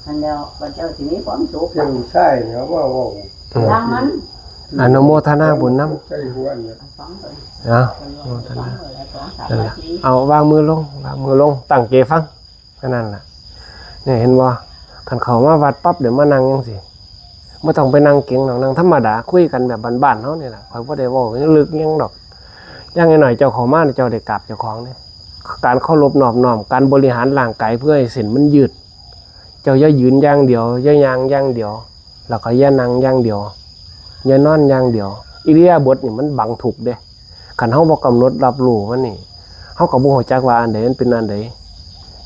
ຫັ້ນແລ້ວ ບັດເຈົ້າຊິມີຄວາມສຸກ ເປັນລູກຊາຍເນາະ ເວົ້າ ເວົ້າ ອືມ ຢ່າງມັນ ອະນຸໂມທະນາບຸນນຳ ໃສ່ຫົວເນາະ ເອົາຟັງເບິ່ງ ເອົາ ເພິ່ນເວົ້າໃຫ້ຟັງເບິ່ງ ສອງສາມ ນາທີ ເອົາ ວາງມືລົງ ວາງມືລົງ ຕັ້ງໃຈຟັງ ແຄ່ນັ້ນລະ ນີ້ເຫັນບໍ່? ຄັນເຂົ້າມາວັດປັບ ດຽວມານັ່ງຈັ່ງຊີ້ ບໍ່ຕ້ອງໄປນັ່ງເກັງດອກ ນັ່ງທຳມະດາ ຄຸຍກັນແບບບ້ານໆເຮົານີ້ລະ ຂ້ອຍບໍ່ໄດ້ເວົ້າເລິກຫຍັງດອກ. ຢ່າງໜ້ອຍໆເຈົ້າເຂົ້າມາ ເຈົ້າໄດ້ກາບເຈົ້າຂອງເດ້ ການເຄົາລົບນອບນ້ອມ ການບໍລິຫານຮ່າງກາຍເພື່ອໃຫ້ເສັ້ນມັນຍືດ ເຈົ້າຢ່າຢືນຢ່າງດຽວ ຢ່າຍ່າງຢ່າງດຽວ ແລ້ວກໍຢ່ານັ່ງຢ່າງດຽວ ຢ່ານອນຢ່າງດຽວ ອິລິຍາບົດນີ້ມັນບັງທຸກເດ້. ຄັນເຮົາບໍ່ກຳນົດຮັບຮູ້ມັນນີ້ ເຮົາກໍບໍ່ຮູ້ຈັກວ່າອັນໃດມັນເປັນອັນໃດ.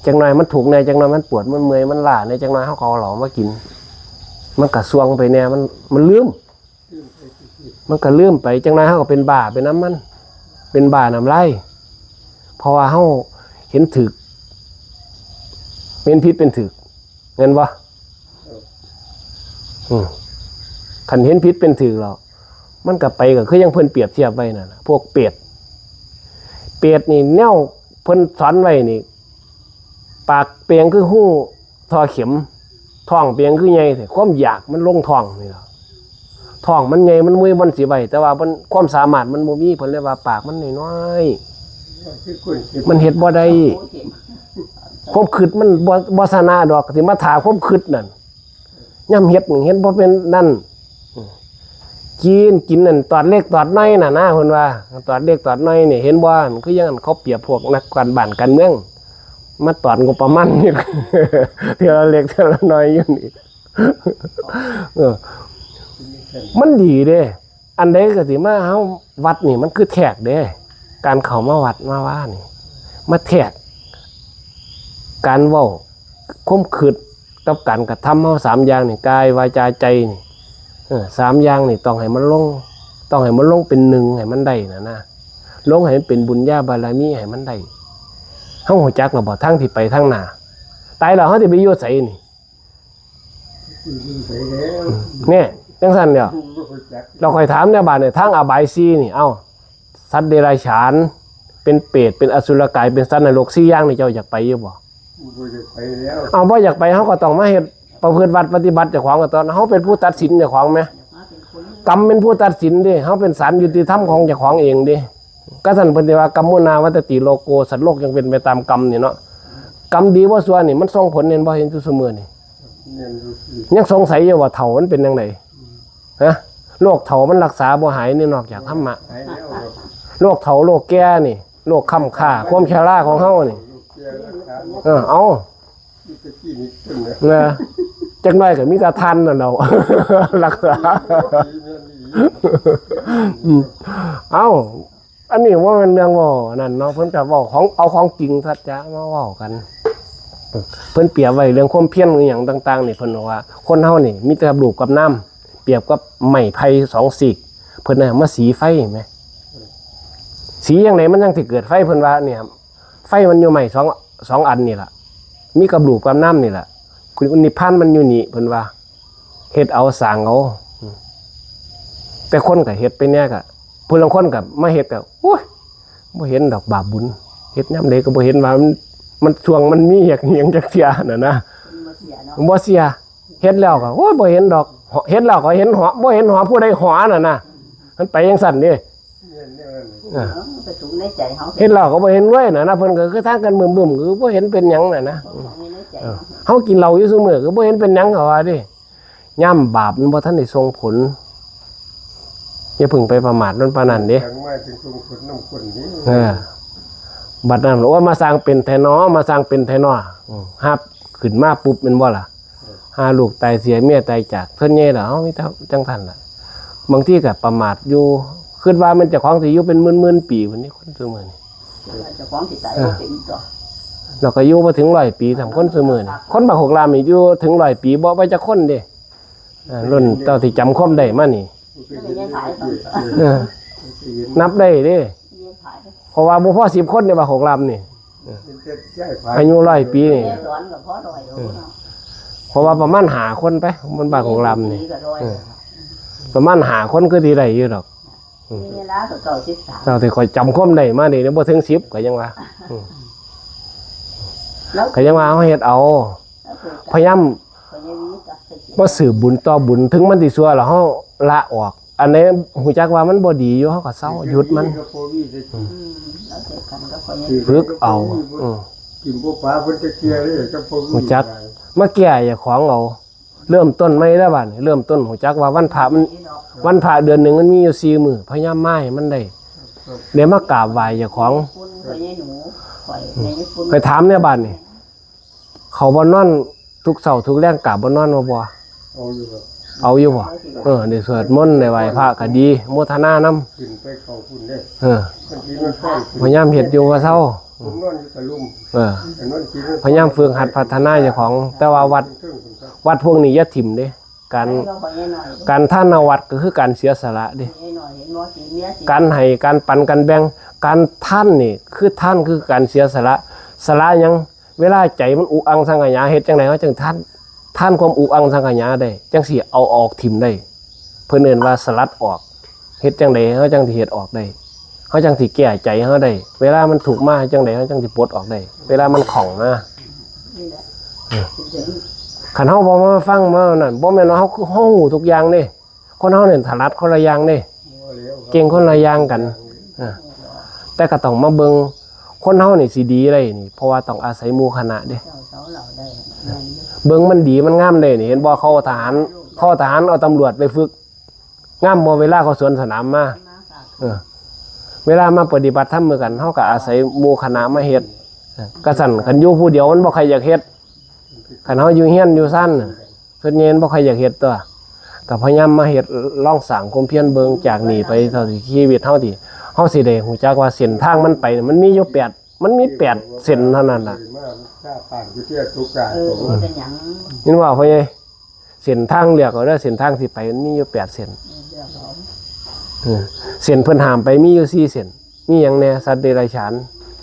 ຈັກໜ້ອຍມັນທຸກແດ່ ຈັກໜ້ອຍມັນປວດ ມັນເມື່ອຍ ມັນລ້າແດ່ ຈັກໜ້ອຍເຮົາກໍເອົາເຫຼົ້າມາກິນ ມັນກໍສ່ວງໄປແດ່ ມັນ ມັນລືມ ມັນກໍລືມໄປ. ຈັກໜ້ອຍເຮົາກໍເປັນບ້າໄປນຳມັນ ເປັນບ້ານຳລາຍ ເພາະວ່າເຮົາເຫັນຖືກ ເຫັນຜິດເປັນຖືກ ແມ່ນບໍ່? ເອີ ອືມ ຄັນເຫັນຜິດເປັນຖືກແລ້ວ ມັນກໍໄປ ກໍຄືຢ່າງເພິ່ນປຽບທຽບໄວ້ນັ້ນລະ ພວກເປດ ເປດນີ້ ແນວເພິ່ນສອນໄວ້ນີ້ ປາກເປ່ງຄືຮູທໍ່ເຂັມ ທ້ອງເປ່ງຄືໃຫຍ່ແທ້ ຄວາມຢາກມັນລົງທ້ອງນີ້ລະ ທ້ອງມັນໃຫຍ່ ມັນມີບ່ອນຊິໄວ້ ແຕ່ວ່າມັນ ຄວາມສາມາດມັນບໍ່ມີ ເພິ່ນເລີຍວ່າປາກມັນນ້ອຍໆ ມັນເຮັດບໍ່ໄດ້ ຄວາມຄິດມັນບໍ່ ບໍ່ຊະນະດອກ ຊິມາຖ້າຄວາມຄິດນັ້ນ ຍາມເຮັດນີ້ເຮັດບໍ່ເປັນນັ້ນ ອືມ ກິນ ກິນນັ້ນຕອດເລັກຕອດນ້ອຍນັ້ນນະ ເພິ່ນວ່າ ຕອດເລັກຕອດນ້ອຍນີ້ ເຫັນບໍ່? ຄືຢ່າງນັ້ນ ເຂົາປຽບພວກນັກການບ້ານການເມືອງ ມາຕອດງົບປະມານນີ້ ເທື່ອລະເລັກເທື່ອລະນ້ອຍຢູ່ນີ້ ເອີ ມັນດີເດ້. ອັນໃດກໍຊິມາ ເຮົາ ວັດນີ້ມັນຄືແທກເດ້ ການເຂົ້າມາວັດມາວານີ້ ມາແທກ ການເວົ້າ ຄວາມຄິດກັບການກະທຳເຮົາ ສາມຢ່າງນີ້ ກາຍ ວາຈາ ໃຈນີ້ ເອີ ສາມຢ່າງນີ້ຕ້ອງໃຫ້ມັນລົງ ຕ້ອງໃຫ້ມັນລົງເປັນໜຶ່ງໃຫ້ມັນໄດ້ນະນະ ລົງໃຫ້ມັນເປັນບຸນຍາບາລະມີໃຫ້ມັນໄດ້. ເຮົາຮູ້ຈັກແລ້ວບໍ່ ທາງທີ່ໄປທາງໜ້າ? ຕາຍແລ້ວເຮົາຊິໄປຢູ່ໃສນີ້? ແນ່ ຈັ່ງຊັ້ນແຫຼ້ວ ລາວຂ້ອຍຖາມແດ່ບາດນີ້ ທາງອະບາຍສີ່ນີ້ ເອົ້າ ສັດເດຍລະສານ ເປັນເປດ ເປັນອະສຸລະກາຍ ເປັນສັດນະລົກ ສີ່ຢ່າງນີ້ ເຈົ້າຢາກໄປຢູ່ບໍ່? ບໍ່ຢາກໄປແລ້ວ ເອົ້າ ບໍ່ຢາກໄປ ເຮົາກໍຕ້ອງມາເຮັດ ປະພຶດວັດປະຕິບັດເຈົ້າຂອງ ກໍຕອນເຮົາເປັນຜູ້ຕັດສິນເຈົ້າຂອງແໝ ກຳເປັນຜູ້ຕັດສິນເດ້ ເຮົາເປັນສານຍຸຕິທຳຂອງເຈົ້າຂອງເອງເດ້. ກະຊັ້ນເພິ່ນຊິວ່າ ກຳມຸນາວັດຕະຕິໂລໂກ ສັດໂລກຈຶ່ງເປັນໄປຕາມກຳນີ້ເນາະ ກຳດີບໍ່ຊົ່ວນີ້ ມັນສົ່ງຜົນ ເຫັນບໍ່ ເຫັນຢູ່ຊຸມື້ນີ້ ຍັງສົງໄສຢູ່ວ່າເຖົ້າມັນເປັນຈັ່ງໃດ? ຮະ ໂລກເຖົ້າມັນລັກສາບໍ່ຫາຍນີ້ ນອກຈາກທຳມະ ໂລກເຖົ້າໂລກແກ່ນີ້ ໂລກຄ້ຳຄ່າ ຄວາມຊະລາຂອງເຮົານີ້ ເອີ ເອົາ ນະ ຈັກໜ້ອຍກໍມີແຕ່ທ່ານນັ້ນແຫຼ້ວ ລັກສາ ອືມ ເອົ້າ ອັນນີ້ບໍ່ແມ່ນເລື່ອງເວົ້າອັນນັ້ນເນາະ ເພິ່ນກໍເວົ້າຂອງ ເອົາຂອງຈິງສັດຈະມາເວົ້າກັນ ເພິ່ນປຽບໄວ້ເລື່ອງຄວາມພຽນອີ່ຫຍັງຕ່າງໆນີ້ ເພິ່ນບອກວ່າຄົນເຮົານີ້ມີແຕ່ຮູບກັບນາມ ປຽບກັບໄມ້ໄຜ່ສອງຊີກ ເພິ່ນເອົາມາສີໄຟແໝ ສີຈັ່ງໃດມັນຈັ່ງຊິເກີດໄຟ ເພິ່ນວ່ານີ້ ໄຟມັນຢູ່ໄມ້ສອງ ສອງອັນນີ້ລະ ມີກັບຮູບກັບນາມນີ້ລະ ນິບພານມັນຢູ່ນີ້ ເພິ່ນວ່າ ເຮັດເອົາສ້າງເອົາ ແຕ່ຄົນກໍເຮັດໄປແດ່ ກໍຜູ້ລາງຄົນກໍມາເຮັດ ກໍ ໂອ້ຍ ບໍ່ເຫັນດອກບາບບຸນ ເຮັດຍາມໃດກໍບໍ່ເຫັນວ່າມັນ ມັນຊ່ວງມັນມີຫຍັງ ຫຍັງຈັກເທື່ອຫັ້ນນະ ມັນບໍ່ເສຍເນາະ ມັນບໍ່ເສຍ ເຮັດແລ້ວກໍ ໂອ້ຍ ບໍ່ເຫັນດອກ ເຮັດແລ້ວກໍເຫັນຫົວ ບໍ່ເຫັນຫົວຜູ້ໃດຫົວຫັ້ນນະ ມັນໄປຈັ່ງຊັ້ນເດ້ ແມ່ນແນວນັ້ນ ເອີ ເອີ ໄປສຸມໃນໃຈເຮົາ ເຮັດແລ້ວກໍບໍ່ເຫັນເວີຍນະນະ ເພິ່ນກໍຄືທາງກັນບຶ້ມໆ ຄືບໍ່ເຫັນເປັນຫຍັງນະນະ ເຮົາກິນເຫຼົ້າຢູ່ຊຸມື້ ກໍບໍ່ເຫັນເປັນຫຍັງ ເຂົາວ່າເດ້. ຍາມບາບມັນບໍ່ທັນໄດ້ສົ່ງຜົນ ຢ່າເພິ່ງໄປປະໝາດມັນປານນັ້ນເດ້ ເອີ ບັດນັ້ນ ໂອ້ຍ ມາສ້າງເປັນແທ້ນໍ ມາສ້າງເປັນແທ້ນໍ ອືມ ຮັບຂຶ້ນມາປຸບແມ່ນບໍ່ລະ? ຫາລູກຕາຍເສຍເມຍຕາຍຈາກ ສ່ວນໃຫຍ່ແລ້ວເຮົາມີແຕ່ຈັ່ງຊັ້ນລະ ບາງທີກໍປະໝາດຢູ່ ຄິດວ່າແມ່ນເຈົ້າຂອງຊິຢູ່ເປັນໝື່ນໆປີພຸ້ນນີ້ ຄົນຊຸມື້ນີ້ ເຈົ້າຂອງຊິຕາຍ ເອີ ບໍ່ເປັນຕົວະ ແລ້ວກໍຢູ່ບໍ່ເຖິງຮ້ອຍປີຊ້ຳ ຄົນຊຸມື້ນີ້ ຄົນບັກຫົກລ້ານນີ້ຢູ່ເຖິງຮ້ອຍປີບໍ່ ບໍ່ຈັກຄົນເດ້ ເອີ ລຸ້ນເຈົ້າທີ່ຈຳຄວາມໄດ້ມານີ້ ເອີ ນັບໄດ້ເດ້ ເພາະວ່າບໍ່ພໍສິບຄົນໃນບັກຫົກລ້ານນີ້ ອາຍຸຮ້ອຍປີນີ້ ເພາະວ່າປະມານຫ້າຄົນໄປ ມັນບັກຫົກລ້ານນີ້ ປະມານຫ້າຄົນຄືຊິໄດ້ຢູ່ດອກ ເອີ ເວລາກໍເກົ້າສິບສາມ ເຈົ້າທີ່ຂ້ອຍຈຳຄວາມໄດ້ມານີ້ ບໍ່ເຖິງສິບກໍຍັງວ່າ ເອີ ກໍຍັງວ່າເຮົາເຮັດເອົາ ພະຍາຍາມ ບໍ່ສືບບຸນຕໍ່ບຸນ ເຖິງມັນຊິຊົ່ວແລ້ວເຮົາລະອອກ. ອັນໃດຮູ້ຈັກວ່າມັນບໍ່ດີຢູ່ ເຮົາກໍເຊົາ ຢຸດມັນ. ອືມ ລາວເຮັດກັນກັບພໍ່ໃຫຍ່ ຝຶກເອົາ ອືມ ກິນບໍ່ປາເພິ່ນຈັກເທື່ອເດ້ ກັບພໍ່ ຮູ້ຈັກ ມາແກ້ເຈົ້າຂອງເອົາ. ເລີ່ມຕົ້ນໃໝ່ແລ້ວບາດນີ້ ເລີ່ມຕົ້ນຮູ້ຈັກວ່າວັນພະມັນ ວັນພະເດືອນໜຶ່ງມັນມີຢູ່ສີ່ມື້ ພະຍາຍາມມາໃຫ້ມັນໄດ້ ໄດ້ມາກາບໄຫວ້ເຈົ້າຂອງ. ຂ້ອຍຖາມແດ່ບາດນີ້ ເຂົາບໍ່ນອນທຸກເຊົ້າທຸກແລງກາບບໍ່ນອນບໍ່? ເອົາຢູ່ບໍ່? ເອີ ໄດ້ສວດມົນໄດ້ໄຫວ້ພະກໍດີ ໂມທະນານຳ. ຂຶ້ນໄປເຂົ້າພຸ້ນເດ້ ເອີ ວັນທີວັນ ພະຍາຍາມເຮັດຢູ່ບໍ່ເຊົາ ເອີ ພະຍາຍາມຝຶກຫັດພັດທະນາເຈົ້າຂອງ. ແຕ່ວ່າວັດ ວັດພວກນີ້ຢ່າຖິ້ມເດ້ ການ ການທານະວັດກໍຄືການເສຍສະຫຼະເດ້ ການໃຫ້ ການປັນ ການແບ່ງ. ການທານນີ້ຄື ທານຄືການເສຍສະຫຼະ. ສະຫຼະຫຍັງ? ເວລາໃຈມັນອຸອັ່ງສັງຂະຫຍາ ເຮັດຈັ່ງໃດເຮົາຈຶ່ງທານ? ທານຄວາມອຸອັ່ງສັງຂະຫຍາໄດ້ ຈັ່ງຊິເອົາອອກຖິ້ມໄດ້ ເພິ່ນເອີ້ນວ່າສະຫຼັດອອກ. ເຮັດຈັ່ງໃດເຮົາຈັ່ງຊິເຮັດອອກໄດ້? ເຮົາຈັ່ງຊິແກ້ໃຈເຮົາໄດ້? ເວລາມັນທຸກມາ ເຮັດຈັ່ງໃດເຮົາຈັ່ງຊິປົດອອກໄດ້? ເວລາມັນຂ້ອງມາ ເອີ ຄັນເຮົາບໍ່ມາຟັງມານັ້ນ ບໍ່ແມ່ນວ່າເຮົາ ເຮົາຮູ້ທຸກຢ່າງເດ້. ຄົນເຮົານີ້ຖະໜັດຄົນລະຢ່າງເດ້ ເກັ່ງຄົນລະຢ່າງກັນ ເອີ ແຕ່ກໍຕ້ອງມາເບິ່ງ ຄົນເຮົານີ້ຊິດີໄດ້ນີ້ ເພາະວ່າຕ້ອງອາໄສໝູ່ຄະນະເດ້ ເບິ່ງມັນດີມັນງາມໄດ້ນີ້. ເຫັນບໍ່ ເຂົາເອົາທະຫານ ເຂົາເອົາທະຫານເອົາຕຳຫຼວດໄປຝຶກ ງາມບໍ່? ເວລາເຂົາສວນສະໜາມມາ ເອີ ເວລາມາປະຕິບັດທຳນຳກັນ ເຮົາກໍອາໄສໝູ່ຄະນະມາເຮັດ ເອີ ກະຊັ້ນ ຄັນຢູ່ຜູ້ດຽວມັນບໍ່ໃຄ່ຢາກເຮັດ. ຄັນເຮົາຢູ່ເຮືອນຢູ່ຊານ ສ່ວນໃຫຍ່ມັນບໍ່ຄ່ອຍຢາກເຮັດຕົວະ ກໍພະຍາຍາມມາເຮັດ ລອງສ້າງຄວາມພຽນເບິ່ງ ຈາກນີ້ໄປເທົ່າທີ່ຊີວິດເຮົາທີ່ ເຮົາຊິໄດ້ຮູ້ຈັກວ່າເສັ້ນທາງມັນໄປ ມັນມີຢູ່ແປດ ມັນມີແປດເສັ້ນເທົ່ານັ້ນລະ. ເອີ ເປັນຫຍັງ? ຍິນວ່າພໍ່ໃຫຍ່ ເສັ້ນທາງເລືອກເອົາເດີ ເສັ້ນທາງຊິໄປມັນມີຢູ່ແປດເສັ້ນ ເອີ ເສັ້ນເພິ່ນຫ້າມໄປມີຢູ່ສີ່ເສັ້ນ. ມີຫຍັງແດ່? ສັດເດຍລະສານ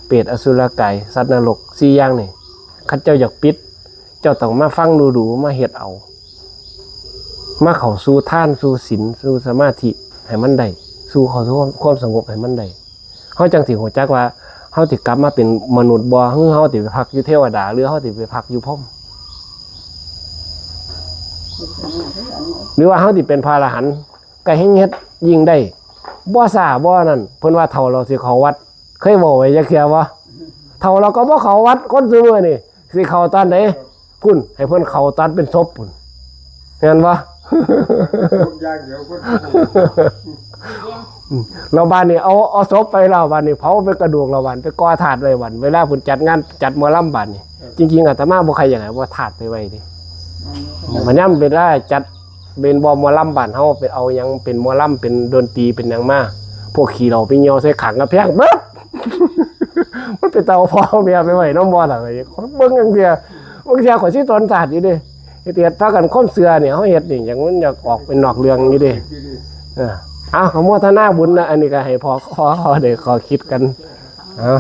ເປດ ອະສຸລະກາຍ ສັດນະລົກ ສີ່ຢ່າງນີ້ ຄັນເຈົ້າຢາກປິດ ເຈົ້າຕ້ອງມາຟັງດູໆ ມາເຮັດເອົາ ມາເຂົ້າສູ່ທານ ສູ່ສິນ ສູ່ສະມາທິໃຫ້ມັນໄດ້ ສູ່ເຂົ້າສູ່ຄວາມສະຫງົບໃຫ້ມັນໄດ້ ເຮົາຈັ່ງຊິຮູ້ຈັກວ່າ ເຮົາຊິກັບມາເປັນມະນຸດບໍ່ ຫຼືເຮົາຊິໄປພັກຢູ່ເທວະດາ ຫຼືເຮົາຊິໄປພັກຢູ່ພົມ ຫຼືວ່າເຮົາຊິເປັນພະອະລະຫັນ. ກໍແຮ່ງເຮັດຍິ່ງໄດ້ ບໍ່ຊ້າບໍ່ນັ້ນ. ເພິ່ນວ່າເຖົ້າແລ້ວຊິເຂົ້າວັດ ເຄີຍເວົ້າໄວ້ຈັກເທື່ອບໍ່? ເຖົ້າແລ້ວກໍບໍ່ເຂົ້າວັດ ຄົນຊຸມື້ນີ້ ຊິເຂົ້າຕອນໃດ? ພຸ້ນ ໃຫ້ເພິ່ນເຂົ້າຕອນເປັນສົບພຸ້ນ ແມ່ນບໍ່? ສົບຢ່າງດຽວ ຄົນ ແລ້ວບາດນີ້ເອົາ ເອົາສົບໄປແລ້ວ ບາດນີ້ເຜົາເປັນກະດູກແລ້ວ ບາດໄປກໍ່ທາດໄວ້ ບາດເວລາເພິ່ນຈັດງານ ຈັດໝໍລຳ ບາດນີ້ ເອີ ຈິງໆອາດຕະມາບໍ່ໃຄ່ຢາກໃຫ້ວ່າທາດໄປໄວ້ເດ້ ອືມ ພະຍາຍາມເວລາຈັດ ເປັນບໍ່ ໝໍລຳບ້ານເຮົາ ໄປເອົາຫຍັງເປັນໝໍລຳ ເປັນດົນຕີ ເປັນຫຍັງມາ ພວກຂີ້ເຫຼົ້າໄປຍ່ຽວໃສ່ຂ້າງກຳແພງເບິດ ມັນເປັນຕາເອົາພໍ່ເອົາແມ່ໄປໄວ້ນຳບໍ່ລະ ເບິ່ງຈັ່ງເທື່ອ ບາງເທື່ອຂ້ອຍຊິຕອນສາດຢູ່ເດ້ ເຮັດ ເຮັດພາກັນຄວາມເຊື່ອນີ້ ເຮົາເຮັດນີ້ຫຍັງ ມັນຢາກອອກໄປນອກເລື່ອງຢູ່ເດ້ ເອີ ເອົາ ອະນຸໂມທະນາບຸນນະ ອັນນີ້ກໍໃຫ້ພໍ່ ພໍ່ໄດ້ຂໍ້ຄິດກັນ ເອົາ.